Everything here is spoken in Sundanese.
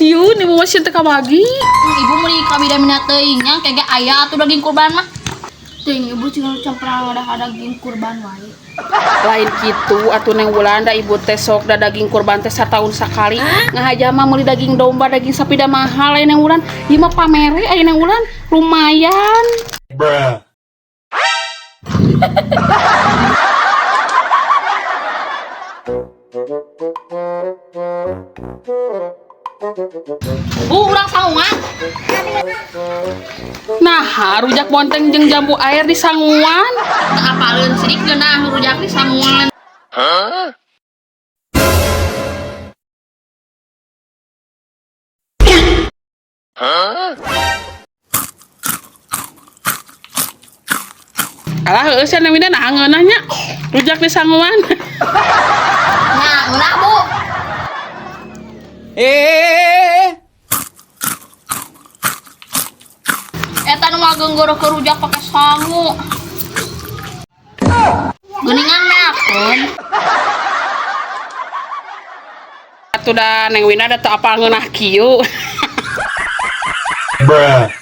Sieun ibu mah sieun teu kabagi. Ibu meuli kabida minat teuing nya kege aya atuh daging kurban mah. Teuing ibu cing camprang ada daging kurban wae. Lain kitu atuh Neng Wulan, da ibu teh sok da daging kurban teh sataun sakali. Ngahaja mah meuli daging domba, daging sapi da mahal aya Neng Wulan. Ieu mah pamere aya Neng Wulan, lumayan. Bruh. Bu, urang sangungan. Nah, rujak bonteng jeung jambu air di sanguan. Teu apaleun sidik geunah rujak di sangungan. Alah heueuh sia Neng Winda nah ngeunah nya. Rujak di sanguan. Nah, ngeunah Bu. Eta nu ngagenggoro ke rujak pake sangu. Geuningan meakeun. Atuh da Neng Winda da teu apal ngeunah kieu. Bruh.